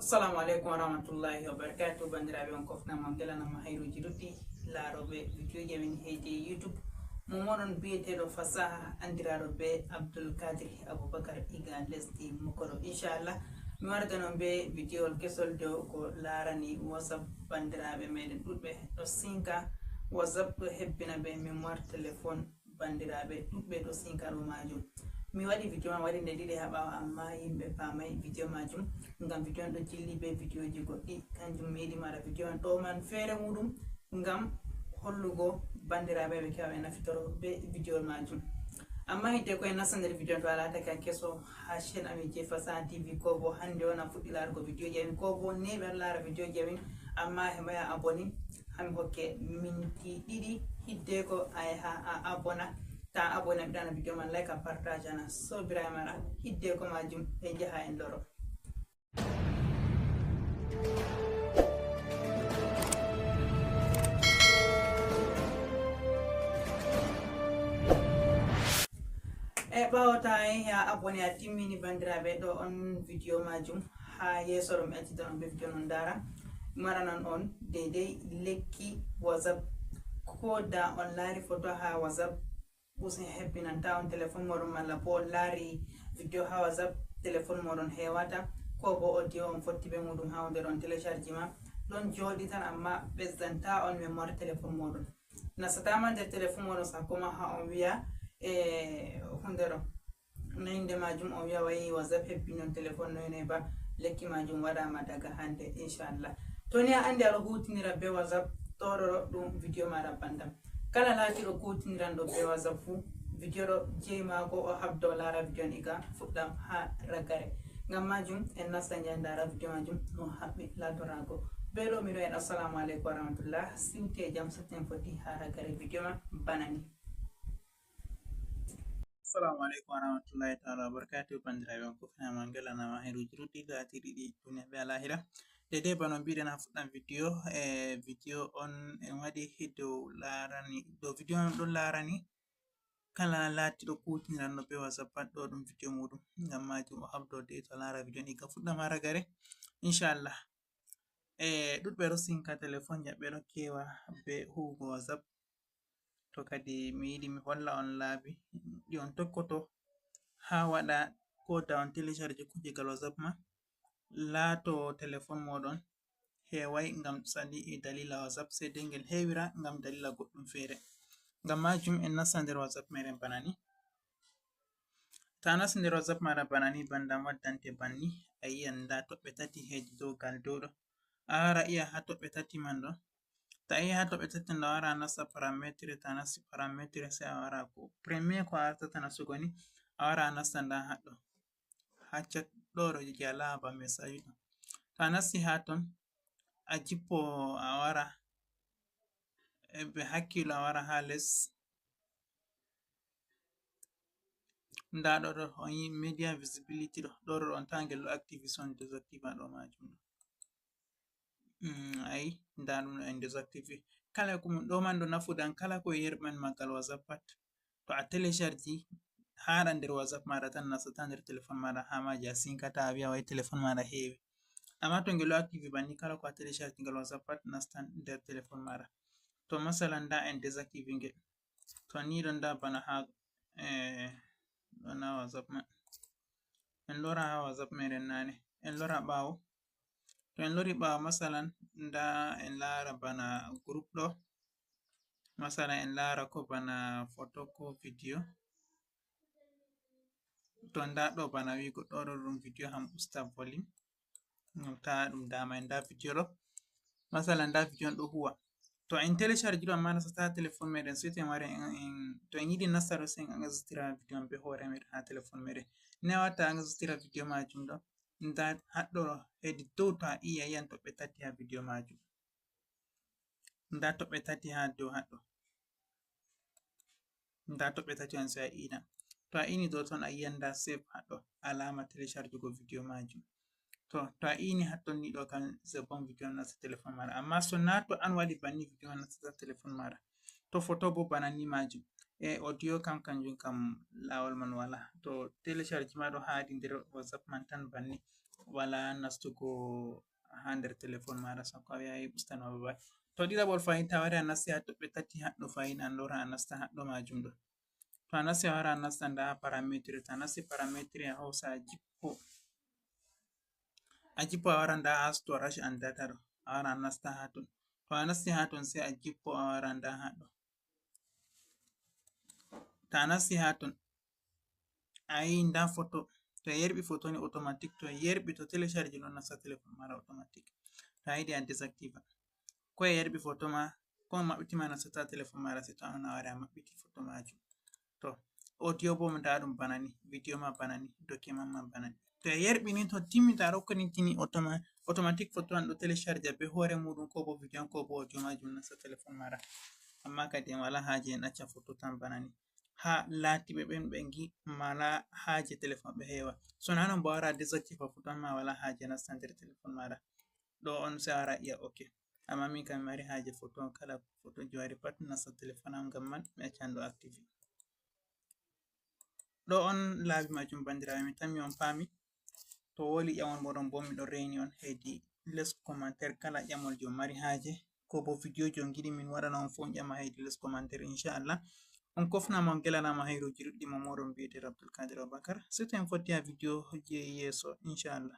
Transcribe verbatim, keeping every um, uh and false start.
Assalamu aleykum wa rahmatullahi wa barakatuh. Bandiraɓe, on kofnama, on gelanama hayruji ɗuɗɗi laaroɓe videoji amin heyde YouTube. Mo moɗon biyeteɗo fasaha andiraaɗo be Abdul Kadir Abubakar iga lesdi Mokoro. Inchallah, mi warata non be videowol kesol dow ko laarani WhatsApp. Bandiraɓe meɗen ɗuɗɓe ɗo sinka WhatsApp, ɗo hebbina be mémoire téléphone. Bandiraɓe ɗuɗɓe ɗo sinka ɗo majum. Mi waɗi video man waɗi nde ɗiɗi ha ɓawo, amma yimɓe famai video majum, ngam video on ɗo jilli be videoji goɗɗi, kanjum mi yiɗi mi waɗa video man ɗo man feere muɗum, ngam hollugo bandiraɓe ɓe kewa ɓe nafitoro be video majum. Amma hidde ko en nasta nder video on, to a laatake an keso ha chaîne amin je Fasaha T V, ko bo hande on a fuɗɗi laarugo videoji amin, ko bo neɓi a laara videoji amin, amma a heɓai a abonné, hami hokke minti ɗiɗi hiddeko a yaha a abonné. Ta abonné, a ɓiɗana video man like, a partage ana sobiraɓe maɗa. Hiddeko majum en jaha en loro. E ɓawo ta yahi a abonné a timmini, bandiraɓe, ɗo on video majum. Ha yeso ɗo mi accitan on be video non dara. Mi waɗanan on deidei lekki WhatsApp. Ko da on laari photo ha WhatsApp, usin hebbinanta on téléphone moɗon, malla bo on laari video ha WhatsApp, téléphone moɗon hewata, ko bo audio on fotti be muɗum ha hunde ɗon télécharge ma, ɗon joɗi tan amma ɓesdanta on mémoire téléphone moɗon. Nasatama nder téléphone moɗon sakko ma ha on wiya e hunde ɗo. No inde majum, on wiya wayi WhatsApp hebbini on téléphone noy noy ba, lekki majum waɗama daga hande, inchallah. To ni a andi aɗo hutinira be WhatsApp, ɗo ɗo ɗo ɗum video maɗa bandam. Kala laatiɗo kutiniranɗo be WhatsApp fu, video ɗo jey maako, o habda o laara video on iga fuɗɗam ha ragare. Ngam majum en nasta en njaha en ndaara video majum no haɓɓi laatoraago. Be ɗo mi ɗo en assalamu aleykum wa rahmatullah. Siwte jam, satten foti ha ragare video man bana ni. Assalamu aleykum wa rahmatullahi taala wa barakatuh. Bandiraɓe on kofnama, ngelanama, heruji ɗuɗɗi laatiɗi ɗi duniya be alahira. Dede bano mbiɗen ha fuɗɗam video, e video on en waɗi he dow larani, dow video on ɗon larani kala laatiɗo kutiniranno be WhatsApp pat, ɗo ɗum video muɗum. Ngam majum o habdo de to lara video ni ka fuɗɗam ha ragare, inchallah. E ɗuɗɓe ɗo sinka telefon, jaɓɓe ɗo kewa be huwugo WhatsApp. To kadi mi yiɗi mi holla on laabi ɗi on tokkoto ha waɗa ko da on télécharge kuje gal WhatsApp ma, laato telefon moɗon hewai ngam sali e dalila WhatsApp, sei dei ngel hewira ngam dalila goɗɗum feere. Ngam majum en nasta nder WhatsApp meɗen bana ni. Ta nasti nder WhatsApp maɗa bana ni, bandam waddante banni, a yi'an nda toɓɓe tati hedi dow gal dow ɗo. A wara iya ha toɓɓe tati man ɗo. Ta iya ha toɓɓe tati ɗo, a wara a nasta parametre, ta nasti parametre sei a wara ko premier ko a artata nastugo ni, a wara a nasta nda haɗɗo. Ha chat ɗo ɗo je alama ba message ɗo. Ta nasti ha ton, a jippo a wara, e be hakkilo a wara ha les. Nda ɗo ɗo on yi media visibility ɗo, ɗo ɗo on tawangel ɗo activation désactive ɗo majum ɗo. Mm, ayi, nda ɗum ɗo en désactive. Kala ko ɗo man ɗo nafudan kala ko yerɓan magal WhatsApp pat. To a télécharge haɗa nder WhatsApp maɗa tan, nastata nder téléphone maɗa ha maji a sinkata a wiya wai téléphone maɗa hewi. Amma to ngel ɗo active banni, kala ko a télécharge ngal WhatsApp pat nastan nder téléphone maɗa. To masalan nda en désactive ngel. To ni ɗon nda bana ha, eh, ɗo na WhatsApp man. En lora ha WhatsApp meɗen nane. En lora ɓawo. To en lori ɓawo, masalan, nda en lara bana group ɗo. Masalan, en lara ko bana photo ko video. To nda ɗo bana wigo ɗo ɗo ɗum video ham usta volume. Ngam ta ɗum dama en nda video ɗo. Masalan, nda video on ɗo huwa. To en télécharge ɗo amma nasata téléphone meɗen, sei to en wari en, en, to en yiɗi nasta ɗo sei en enregistrira video on be hoore meɗen ha téléphone meɗen. Ne watta enregistrira video majum ɗo. Nda haɗɗo hedi dow to a iya yiyan toɓɓe tati ha video majum. Nda toɓɓe tati ha dow haɗɗo. Nda toɓɓe tati on sei a ina. To a ini dow ton a yiyan nda save haɗɗo alama télécharge go video majum. To, to a ini hatton ni ɗo kan c'est bon video on nasta téléphone maɗa. Amma so na to an waɗi banni video on nastata téléphone maɗa. To photo bo bana ni majum. E audio kam kanjum kam lawol man wala. To télécharge ma ɗo haɗi nder WhatsApp man tan banni. wala nastugo ha nder telefon maɗa, sakko a wiya a ustan ma babal. To ɗiɗaɓol fahin, ta wari a nasti ha toɓɓe tati haɗɗo fahin, an lora a nasta haɗɗo majum ɗo. To a nasti a wara a nasta nda ha parametre, to a nasti parametre a hosa a jippo. A jippo a wara nda ha storage and data ɗo, a wara a nasta ha ton. To a nasti ha ton sai a jippo a wara nda ha ɗo. To a nasti ha ton, a yi nda photo. To a yerɓi photo ni automatique, to a yerɓi to télécharge non nasta téléphone maɗa automatique. To a yiɗi a désactiva. Ko a yerɓi photo ma, ko a maɓɓiti ma nastata téléphone maɗa, sai to an a wari a maɓɓiti photo majum. To audio bo nda ɗum bana ni, video ma bana ni, document ma bana ni. To a yerɓi ni to timmi ta ɗo connectini automa-, automatique photo an ɗo télécharge be hoore muɗum ko bo video an ko bo audio majum nasta téléphone maɗa. Amma kadi en wala haje en acca photo tan bana ni. Ha latiɓe ɓen ɓe ngi mala haje téléphone ɓe hewa. So na non bo a wara a désactiva photo an ma wala haje nasta nder téléphone maɗa. Ɗo on sai a wara a iya ok. Amma min kam mi mari haje photo on, kala photo ji wari pat nasta téléphone am, ngam man mi accan ɗo active. Ɗo on laabi majum bandiraɓe, mi tammi on paami. To woli ƴamol moɗon bo miɗo reni on hedi les commentaire, kala ƴamol je on mari haje ko bo video je on giɗi min waɗana on fu on ƴama hedi les commentaire inchallah. On kofnama on gelanama hayruji ɗuɗɗi, mo moɗon mbiyete Abdul Kadir Abubakar. Sito en fotti ha video je yeso inchallah.